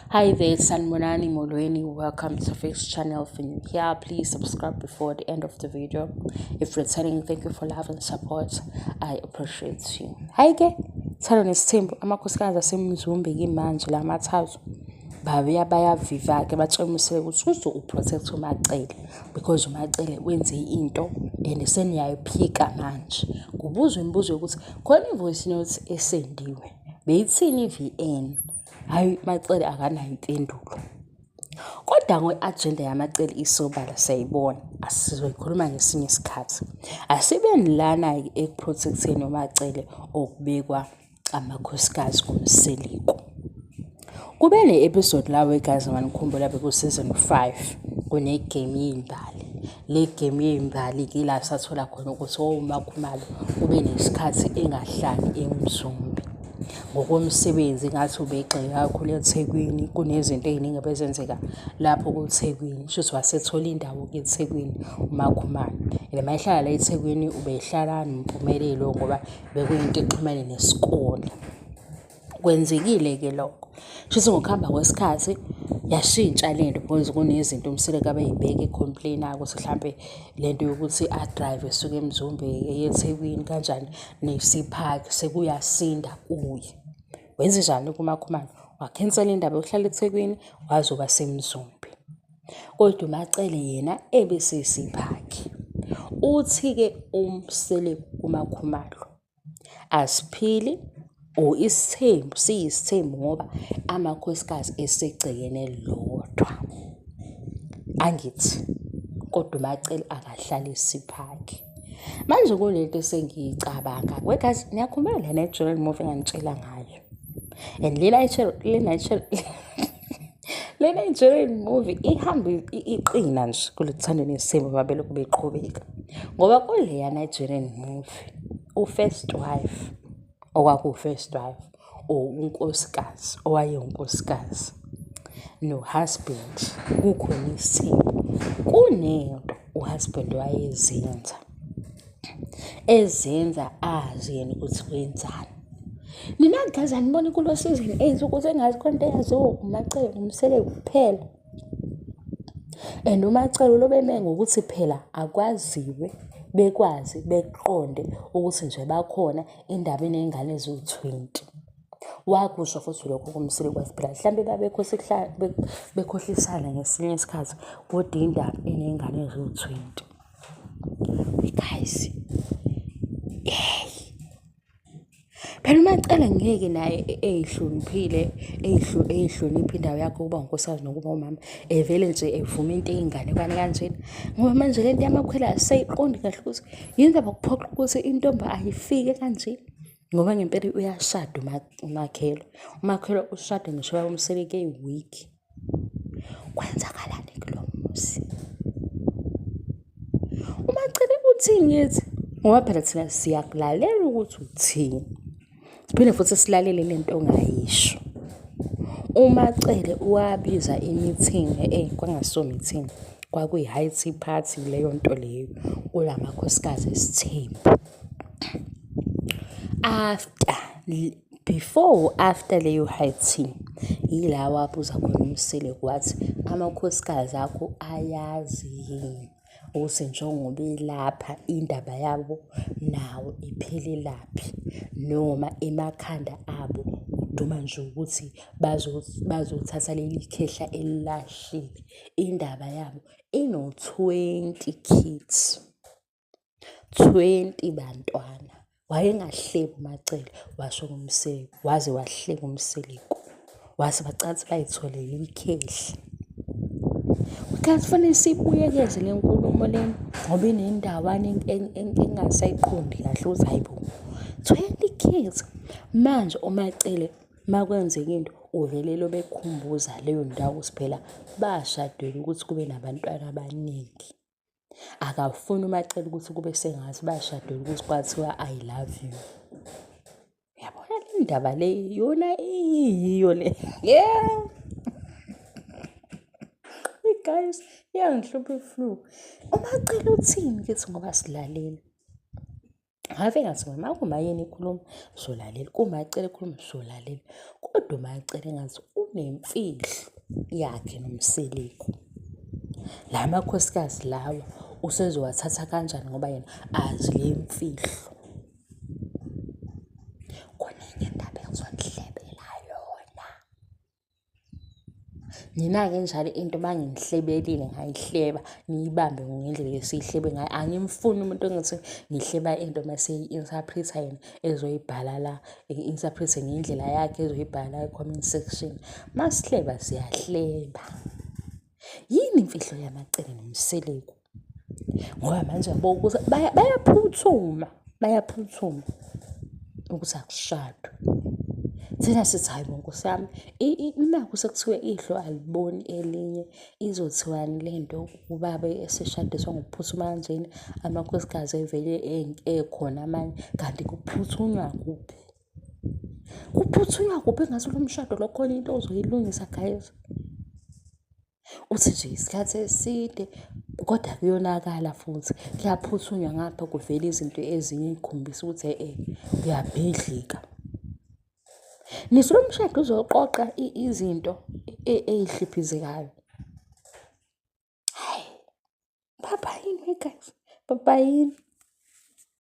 Hi there, Sanibonani Molweni. Welcome to Fix Channel. If you're new here, please subscribe before the end of the video. If returning, thank you for love and support. I appreciate you. Hi ke, Thando nesithembu amakhosikazi aseMzumbe ke manje la mathathu. Babuya bayaviva ke batshemise ukuthi uze uprotect uMacele because uMacele wenze into and seniyayiphika manje. Kubuzwa imibuzo yokuthi khona i-voice note esendiwe. Beyithini i-VN? Hhayi uMaCele akanayo impendulo. Kodwa ngo-agenda yaMaCele isobala siyayibona, sizoyikhuluma ngesinye isikhathi. Asibeni lana-ke eku-protect-eni uMaCele okubekwa amakhosikazi kuMseleku. Kube ne-episode la guys manikhumbula beku-season 5 kune-game yey'mbali. Le game yey'mbali-ke ila sathola khona ukuthi oMaKhumalo ube nesikhathi engahlali eMzumbe. Ngokomsebenzi ngathi ubegxile kakhulu eThekwini, kunezinto ey'ningi ebezenzeka lapho kuThekwini. Kushuthi wasethola indawo-ke eThekwini uMaKhumalo. And uma ehlala la eThekwini ubehlala noMpumelelo ngoba bekuyinto exhumene nesikole. Kwenzekile-ke lokho. Shuthi ngokuhamba kwesikhathi yashintsha le nto because kunezinto uMseleku abey'beka e-complain-a ukuthi hlampe le nto yokuthi a-drive esuke eMzumbe eye eThekwini kanjani ne-Sea Park sekuyasinda kuye. Wenzenjani-ke uMaKhumalo? Wakhensela indaba yokuhlala eThekwini wazoba seMzumbe. Kodwa uMaCele yena ebesese-Sea Park. Uthi-ke uMseleku kuMaKhumalo, asiphili or isithembu siyisithembu ngoba amakhosikazi esegcekeni elilodwa. Angithi kodwa uMaCele akahlali e-Sea Park. Manje kunento esengiyicabanga, we guys niyakhumbula le Nigerian movie enganitshela ngayo? And le Nigerian movie ihamba iqina nje kule Thando Nesithembu uma belokhu beqhubeka. Ngoba kuleya Nigerian movie u-first wife okwakuwu-first wife or unkosikazi owayewunkosikazi no-husband kukhona isithembu. Kunento u-husband wayezenza, ezenza azi yena ukuthi wenzani. Nina guys aniboni kulo season 8 ukuthi engathi khona into eyaziwa uMaCele noMseleku kuphela. And uMaCele lobeme ngokuthi phela akwaziwe bekwazi beqonde ukuthi nje bakhona indaba eney'ngane eziwu-20. Wakusho futhi lokho kuMseleku wathi phela mhlampe bekhohlisana ngesinye isikhathi kodwa indaba eney'ngane eziwu-20. Guys, hey. Phela uMaCele ngeke naye ey'hloniphile ey'hlonipha indawo yakhe ukuba unkosikazi nokuba umama evele nje evuma into eyinganekwane kanjena. Ngoba manje lento yamakhwela asisayiqondi kahle ukuthi yini ndaba kuphoqa ukuthi intombi ayifike kanje. Ngoba ngempela uyashada uMakhelo. UMakhelo ushade ngisho uMseleku eyi-weak. Kwenzakalani kulo muzi? UMaCele uthini ngithi? Ngoba phela thina siyakulalela ukuthi uthini. Siphinde futhi silalele lento ongayisho. UMaCele wabiza i-meeting, kwangasiyo meeting, kwakuyi-high tea party leyo nto leyo kula makhosikazi esithembu. After, before after leyo high tea, yila wabuza khona uMseleku wathi amakhosikazi akho ayazi yini ukuthi njengoba elapha indaba yabo nawo iphelelaphi noma emakhanda abo kuduma nje ukuthi bazothatha leli khehla elilahlile. Indaba yabo ino-20 kids. 20 bantwana. Wayengahlebi uMaCele washo kuMseleku, waze wahleka uMseleku. Wase bacathi bayitholele ikhehla. Kanti kufanele siyibuyekeze le nkulumo le ngoba inendawana engingasayiqondi kahle ukuthi hhayi bo, 20 kids. Manje uMaCele makwenzeka into uvele elobe ekhumbuza leyo ndawo ukuthi phela bashadela ukuthi kube nabantwana abaningi. Akafuni uMaCele ukuthi kube sengathi bashadela ukuthi kwathiwa I love you. Uyabona le ndaba le yona iyiyo le. Yeah. Guys, iyangihlupha i-flu. UMaCele uthini kithi ngoba silalela? Ave ngathi uma kuMaYeni ekhuluma solalela, kuMaCele ekhuluma solalela. Kodwa uMaCele ngathi Unemfihlo yakhe noMseleku. La makhosikazi lawa usezowathatha kanjani ngoba yena azi le mfihlo. Khona enye indaba engizonihlebela yona. Mina-ke njalo into uma nginihlebelile ngayihleba niyibambe ngendlela esiyihlebe ngayo. Angimfuni umuntu engithi ngihleba into mase eyi-interpret-a yena ezoyibhala la, e-interpret-e ngendlela yakhe ezoyibhala la e-comment section. Masihleba siyahleba. Yini imfihlo yamaCele noMseleku? Ngoba manje yabo ukuthi bayaphuthuma, bayaphuthuma ukuthi akushadwe. Thina sithi hhayi bo Nkosi yami, nakhu sekuthiwe ihlo aliboni elinye, izothiwani le nto ubaba eseshadiswa ngokuphuthuma kanjena, amakhosikazi evele ekhona amanye, kanti kuphuthunywa kuphi? Kuphuthunywa kuphi engathi lo mshado lo khona into ozoyilungisa guys. Uthi nje isikhathi eside kodwa kuyonakala futhi kuyaphuthunywa ngapha kuvele izinto ezinye ey'khombisa ukuthi e-e kuyabhidlika. Nithi lo mshado uzoqoqa izinto ey'hliphizekayo. Hhayi, baba yini guys, baba yini?